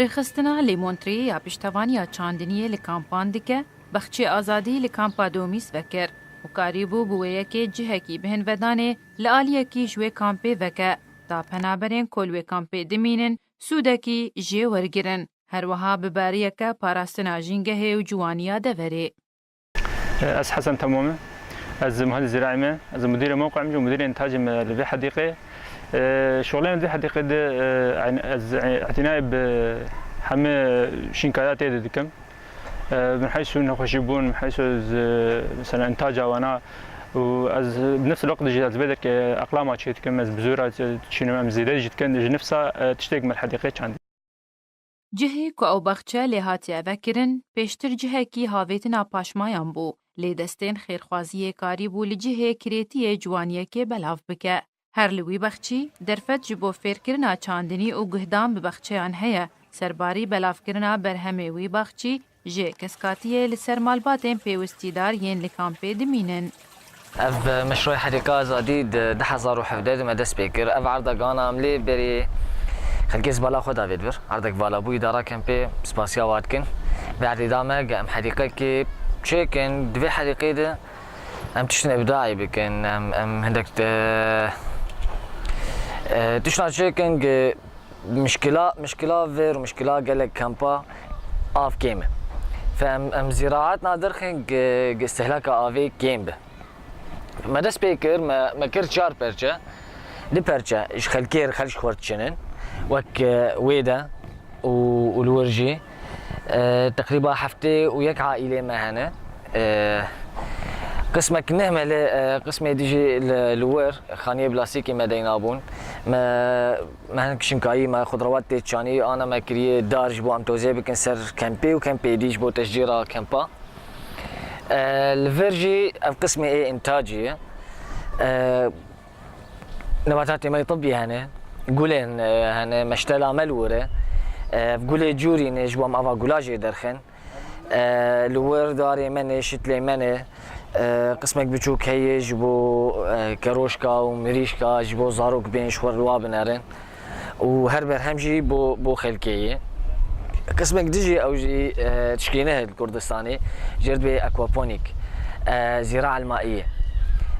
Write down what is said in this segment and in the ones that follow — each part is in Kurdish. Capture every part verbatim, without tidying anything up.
Rêxistina Lê Montrî ya piştevaniya çandiniyê li kampan dike, bexçê azadî li kampa Domîs vekir û karîbû bi wê yekê cihekî bihinvedanê li aliyekî ji wê kampê veke, da penaberên ku li wê kampê dimînin sûdekî jê wergirin. Her wiha bi bariyeke parastina jîngehê û ciwaniya deverê. Ez Hesen Temo me. Ez muhendis ziraî me. Ez mudirê mewqe me, mudirê intacê me li vê hedîqê. Şixulê me di vê hedîqê de, ez îtinayê bi hemî şînkaya tê de dikim. Min heysu nexweşî bûn, min heysu ez, mesela, intaca wana û ez bi nefs el-weqt jî ez vê derke eqlama çê dikim, ez bi zora çînim, em zêde jî dikin, ji nefsa tiştê me li hedîqê çandî. Cihê ku ew baxçe lê hatiye vekirin, pêştir cihekî havêtina paşmayan bû, lê destên xêrxwaziyê karîbû li cihê kirêtiyê ciwaniyekê belav bike. Her li wî baxçî, derfet ji bo fêrkirina çandinî û guhdan bi baxçeyan heye. Serbarî belavkirina berhemê wî baxçî, jê keskatiyê li ser malbatên pêwistîdar yên li kampê dimînin. Ev, e, meşrûyê Hedîka Azadî di du hezar û hevdeh de me dest pê kir. Ev erda gana em lê berî xelkê ji bala xwe davêt vir. Erdek vala bû, îdara kempê spasiya wan dikin. Vê erdê da me, ge em hedîqekê çêkin, di vê hedîqê de em tiştên îbdaî bikin, em, em hindek, e, e, tiştna çêkin, ge mişkila, mişkila vêr û mişkila gelek kampa av kêm e. Fe em, em zîraetna derxin ge, ge istihlaka avê kêm be. Me dest pê kir, me, me kir çar perçe. Du perçe ji xelkê re, xelk ji xwe re diçinin. Wek, e, wê de û, û li wir jî, e, teqrîba heftê û yek aîlê me hene. E, qismek neh me lê, e, qismê dijî li, li wir xaniyê plastîkî me deyna bûn. Me, me hin kişinkayî me xudrawat tê çanî, ana me kiriye dar ji bo em tozê bikin ser kempê û kempê dî ji bo teşcîra kempa. E, li vir jî ev qismê ê intacî ye. E, nebatatê me yê tibbî hene, gulên, e, hene, meştela me li wir e. E, ev gulê cûrî ne, ji bo em ava gula jê derxin. E, li wir darê me ne, şitlê me ne. E, qismek biçûk heye ji bo, e, keroşka û mirîşka, ji bo zarok bên ji xwe li wa binerin. Û her berhem jî bo, bo xelkê ye. Qismek dijî ew jî, e, tişkîne li Kurdistanê, jê re dibê aquaponik, e, zîra elmaî ye.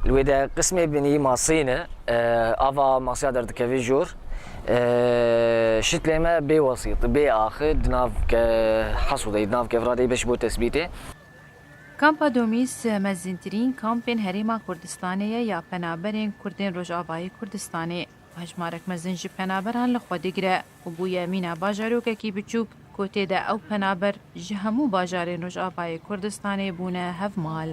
Li wê de qismê binî masî ne, e, ava masiya derdikeve jor. E, şitlê me bê wesît, bê axir, di nav ke-, hesûdeyî, di nav kevradeyî beş bo tesbîtê. Kampa Domîs mezintirîn kampên Herêma Kurdistanê ye ya penaberên Kurdên Rojavayê Kurdistanê. Hejmarek mezin ji penaberan li xwe digire û bûye mîna bajarokekî biçûk ku tê de ew penaber ji hemû bajarên Rojavayê Kurdistanê bûne hevmal.